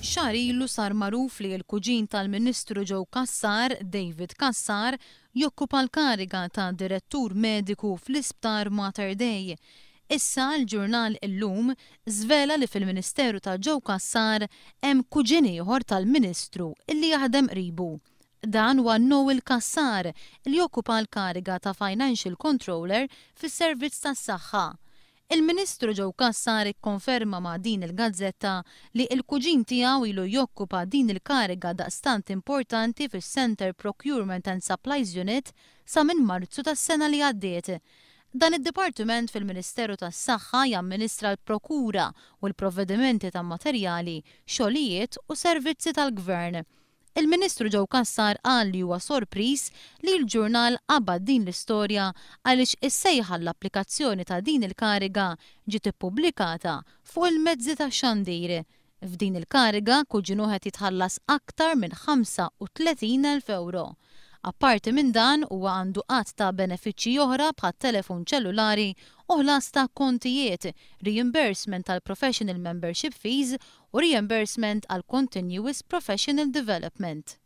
Xahar ilu sar magħruf li l-kuġin tal-Ministru Joe Cassar, David Cassar, jokkupa l-kariga ta' Direttur Mediku fl-Isptar Mater Dei. Issa l-ġurnal Illum żvela li fil-Ministeru ta' Joe Cassar hemm kuġin ieħor tal-Ministru illi jaħdem qribu. Dan huwa Noel Cassar li jokkupa l-kariga ta' Financial Controller fis-Servizz tas-Saħħa. Il-Ministru Joe Cassar ikkonferma ma' din il-gazzetta li l-kuġin tiegħu ilu jokkupa din il-kariga daqstant importanti fis-Centre Procurement and Supplies Unit sa minn Marzu tas-sena li għaddiet. Dan id-dipartiment fil-Ministeru tas-Saħħa jamministra l-prokura u l-provvedimenti ta' materjali, xogħlijiet u servizzi tal-Gvern. Il-Ministru Joe Cassar qal li huwa sorpriż li l-ġurnal qabad din l-istorja għaliex is-sejħa għall-applikazzjoni ta' din il-kariga ġiet ippubblikata fuq il-mezzi tax-xandir. F'din il-kariga kuġinuh qed jitħallas aktar minn 35,000 ewro. Apparti minn dan huwa għandu għadd ta' benefiċċji oħra bħat-telefon ċellulari u ħlas ta' kontijiet, reimbursement tal-professional membership fees u reimbursement għal continuous professional development.